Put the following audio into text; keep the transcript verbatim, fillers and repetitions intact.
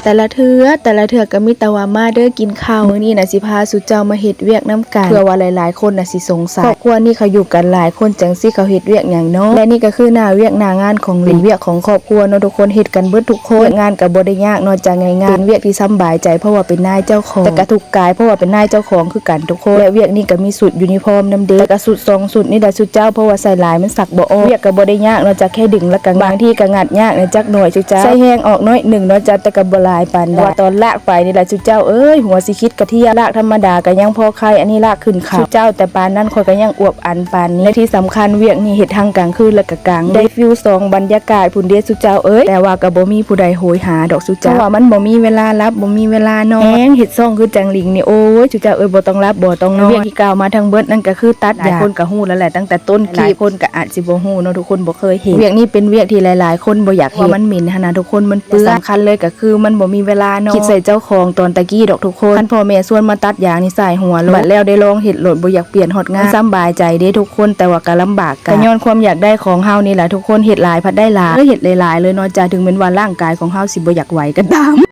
แต่ละเทื่อแต่ละเทื่อก็มีแต่ว่ามาเด้อกินข้าว มื้อนี้น่ะสิพาสู่เจ้ามาเฮ็ดเวียกนำกัน เพื่อว่าหลายๆคนน่ะสิสงสัย ครอบครัวนี้เขาอยู่กันหลายคนจั่งซี้ เขาเฮ็ดเวียกหยังเนาะ และนี่ก็คือหน้าเวียกหน้างานของหลิง เวียกของครอบครัวเนาะทุกคน เฮ็ดกันเบิดทุกคน เวียกงานก็บ่ได้ยากเนาะจ้า ง่ายๆ เป็นเวียกที่สำบายใจ เพราะว่าเป็นนายเจ้าของ แต่ก็ทุกข์กาย เพราะว่าเป็นนายเจ้าของคือกันทุกคน และเวียกนี้ก็มีชุดยูนิฟอร์มนำเด้ แต่ก็ชุดสองชุดนี่แหละสู่เจ้า เพราะว่าใส่หลายมันซักบ่ออก เวียกก็บ่ได้ยากเนาะจ้า แค่ดึงแล้วก็บางทีก็งัดยากนะจักหน่อยสู่เจ้า ใส่แฮงออกหน้อยหนึ่งเนาะจ้า แต่ก็บ่หลายปานใด แต่ว่าตอนลากไปนี่แหละสู่เจ้าเอ้ย หัวสิคิดกะเทียม ลากธรรมดาก็ยังพอไค อันนี้ลากขึ้นเขาสู่เจ้า แต่ปานนั้นข้อยก็ยังอวบอันปานนี้ และที่สำคัญเวียกนี้เฮ็ดทั้งกลางคืนและก็กลาง ได้ฟิลสองบรรยากาศพุ้นเด้สู่เจ้าเอ้ย แต่ว่าก็บ่มีผู้ใดโหยหาดอกสู่เจ้า เพราะว่ามันบ่มีเวลาหลับ บ่มีเวลานอน แฮงเฮ็ดซ่องคือจั่งหลิงนี่ โอ้ยสู่เจ้าเอ้ย บ่ต้องหลับบ่ต้องนอน เวียกที่กล่าวมาทั้งเบิดนั่นก็คือตัดยาง หลายคนก็ฮู้แล้วแหละ ตั้งแต่ต้นคลิป หลายคนก็อาจสิบ่ฮู้เนาะ ทุกคนบ่เคยเห็น เวียกนี้เป็นเวียกที่หลายๆคนบ่อยากเห็น เพราะว่ามันเหม็นหั้นนะทุกคน มันเปื้อน สำคัญเลยก็คือมันบ่มีเวลานอน คิดใส่เจ้าของตอนตะกี้ดอกทุกคน คันพ่อแม่ชวนมาตัดยางนี่สายหัวโลด บัดแล้วได้ลองเฮ็ดโลด บ่อยากเปลี่ยนฮอดงาน มันสำบายใจเด้ทุกคน แต่ว่าก็ลำบากกาย ก็ย้อนความอยากได้ของเฮานี่แหละทุกคน เฮ็ดหลายพัดได้หลาย เอ้ย เฮ็ดหลายๆเลยเนาะจ้า ถึงแม้ว่าร่างกายของเฮาสิบ่อยากไหวก็ตาม